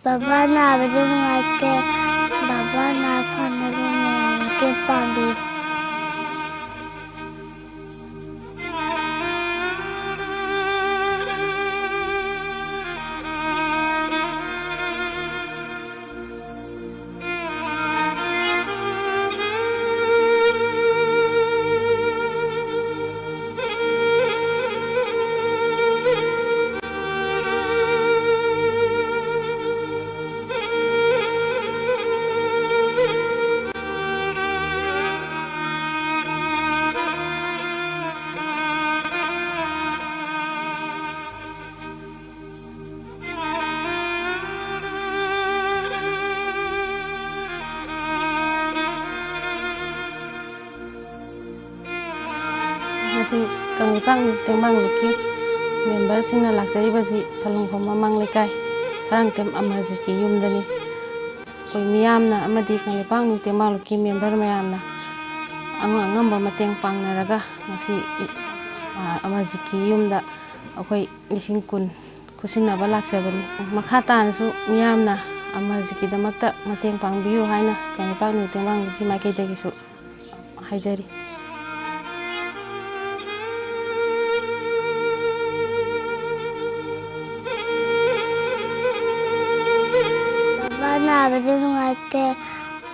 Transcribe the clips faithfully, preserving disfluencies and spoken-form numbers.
ꯕꯕꯥ ꯅꯥꯕꯁꯦ ꯅꯨꯡꯉꯥꯏꯇꯦ꯫ ꯕꯕꯥ ꯅꯥ ꯐꯅꯕ ꯃꯌꯥꯝ ꯃꯇꯦꯡ ꯄꯥꯡꯕꯤꯌꯨ꯫ ꯉꯁꯤ ꯀꯪꯂꯩꯄꯥꯛ ꯅ꯭ꯌꯨꯁ ꯇꯦꯡꯕꯥꯡ ꯂꯨꯞꯀꯤ ꯃꯦꯝꯕꯔꯁꯤꯡꯅ ꯂꯥꯛꯆꯔꯤꯕꯁꯤ ꯁꯂꯨꯡꯈꯣꯡ ꯃꯃꯥꯡ ꯂꯩꯀꯥꯏ ꯁꯔꯥꯡꯊꯦꯝ ꯑꯃꯔꯖꯤꯠꯀꯤ ꯌꯨꯝꯗꯅꯤ꯫ ꯑꯩꯈꯣꯏ ꯃꯤꯌꯥꯝꯅ ꯑꯃꯗꯤ ꯀꯪꯂꯩꯄꯥꯛ ꯅ꯭ꯌꯨꯁ ꯇꯦꯡꯕꯥꯡ ꯂꯨꯞꯀꯤ ꯃꯦꯝꯕꯔ ꯃꯌꯥꯝꯅ ꯑꯉꯝ ꯑꯉꯝꯕ ꯃꯇꯦꯡ ꯄꯥꯡꯅꯔꯒ ꯉꯁꯤ, ꯑ, ꯑꯃꯔꯖꯤꯠꯀꯤ ꯌꯨꯝꯗ ꯑꯩꯈꯣꯏ ꯂꯤꯁꯤꯡ ꯀꯨꯟ ꯈꯨꯠꯁꯤꯟꯅꯕ ꯂꯥꯛꯆꯕꯅꯤ꯫ ꯃꯈꯥ ꯇꯥꯅꯁꯨ ꯃꯤꯌꯥꯝꯅ ꯑꯃꯔꯖꯤꯠꯀꯤꯗꯃꯛꯇ ꯃꯇꯦꯡ ꯄꯥꯡꯕꯤꯌꯨ ꯍꯥꯏꯅ ꯀꯪꯂꯩꯄꯥꯛ ꯅ꯭ꯌꯨꯁ ꯇꯦꯡꯕꯥꯡ ꯂꯨꯞꯀꯤ ꯃꯥꯏꯀꯩꯗꯒꯤꯁꯨ ꯍꯥꯏꯖꯔꯤ꯫ ꯕꯕꯥ ꯅꯥꯕꯁꯦ ꯅꯨꯡꯉꯥꯏꯇꯦ꯫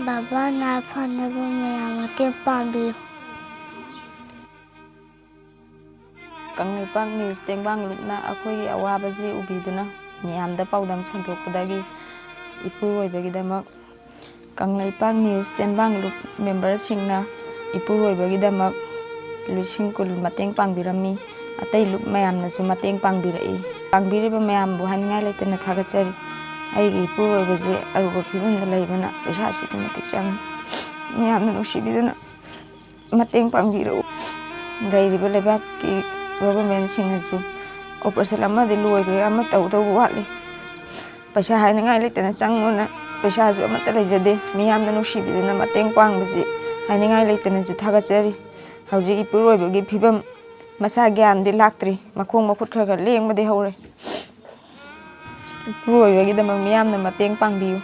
ꯕꯕꯥ ꯅꯥ ꯐꯅꯕ ꯃꯌꯥꯝ ꯃꯇꯦꯡ ꯄꯥꯡꯕꯤꯌꯨ꯫ ꯀꯪꯂꯩꯄꯥꯛ ꯅ꯭ꯌꯨꯁ ꯇꯦꯡꯕꯥꯡ ꯂꯨꯞꯅ ꯑꯩꯈꯣꯏꯒꯤ ꯑꯋꯥꯕꯁꯤ ꯎꯕꯤꯗꯨꯅ ꯃꯤꯌꯥꯝꯗ ꯄꯥꯎꯗꯝ ꯁꯟꯗꯣꯛꯄꯗꯒꯤ ꯏꯄꯨꯔꯣꯏꯕꯒꯤꯗꯃꯛ ꯀꯪꯂꯩꯄꯥꯛ ꯅ꯭ꯌꯨꯁ ꯇꯦꯡꯕꯥꯡ ꯂꯨꯞ ꯃꯦꯝꯕꯔꯁꯤꯡꯅ ꯏꯄꯨꯔꯣꯏꯕꯒꯤꯗꯃꯛ ꯂꯤꯁꯤꯡ ꯀꯨꯟ ꯃꯇꯦꯡ ꯄꯥꯡꯕꯤꯔꯝꯃꯤ꯫ ꯑꯇꯩ ꯂꯨꯞ ꯃꯌꯥꯝꯅꯁꯨ ꯃꯇꯦꯡ ꯄꯥꯡꯕꯤꯔꯛꯏ꯫ ꯄꯥꯡꯕꯤꯔꯤꯕ ꯃꯌꯥꯝꯕꯨ ꯍꯥꯏꯅꯤꯡꯉꯥꯏ ꯂꯩꯇꯅ ꯊꯥꯒꯠꯆꯔꯤ꯫ ꯑꯩꯒꯤ ꯏꯄꯨꯔꯣꯏꯕꯁꯦ ꯑꯔꯨꯕ ꯐꯤꯕꯝꯗ ꯂꯩꯕꯅ ꯄꯩꯁꯥ ꯑꯁꯨꯛꯀꯤ ꯃꯇꯤꯛ ꯆꯪꯉꯤ꯫ ꯃꯌꯥꯝꯅ ꯅꯨꯡꯁꯤꯕꯤꯗꯨꯅ ꯃꯇꯦꯡ ꯄꯥꯡꯕꯤꯔꯛꯎ꯫ ꯂꯩꯔꯤꯕ ꯂꯩꯕꯥꯛꯀꯤ ꯒꯣꯚꯔꯟꯃꯦꯟꯁꯤꯡꯅꯁꯨ ꯑꯣꯄꯔꯦꯁꯟ ꯑꯃꯗꯤ ꯂꯣꯏꯈ꯭ꯔꯦ, ꯑꯃ ꯇꯧꯗꯧꯕ ꯋꯥꯠꯂꯤ꯫ ꯄꯩꯁꯥ ꯍꯥꯏꯅꯤꯡꯉꯥꯏ ꯂꯩꯇꯅ ꯆꯪꯉꯨꯅ ꯄꯩꯁꯥꯁꯨ ꯑꯃꯠꯇ ꯂꯩꯖꯗꯦ꯫ ꯃꯤꯌꯥꯝꯅ ꯅꯨꯡꯁꯤꯕꯤꯗꯨꯅ ꯃꯇꯦꯡ ꯄꯥꯡꯕꯁꯤ ꯍꯥꯏꯅꯤꯡꯉꯥꯏ ꯂꯩꯇꯅꯁꯨ ꯊꯥꯒꯠꯆꯔꯤ꯫ ꯍꯧꯖꯤꯛ ꯏꯄꯨꯔꯣꯏꯕꯒꯤ ꯐꯤꯕꯝ, ꯃꯁꯥ ꯒ꯭ꯌꯥꯟꯗꯤ ꯂꯥꯛꯇ꯭ꯔꯤ, ꯃꯈꯣꯡ ꯃꯈꯨꯠ ꯈꯔ ꯈꯔ ꯂꯦꯡꯕꯗꯤ ꯍꯧꯔꯦ꯫ ꯏꯄꯨꯔꯣꯏꯕꯒꯤꯗꯃꯛ ꯃꯤꯌꯥꯝꯅ ꯃꯇꯦꯡ ꯄꯥꯡꯕꯤꯌꯨ꯫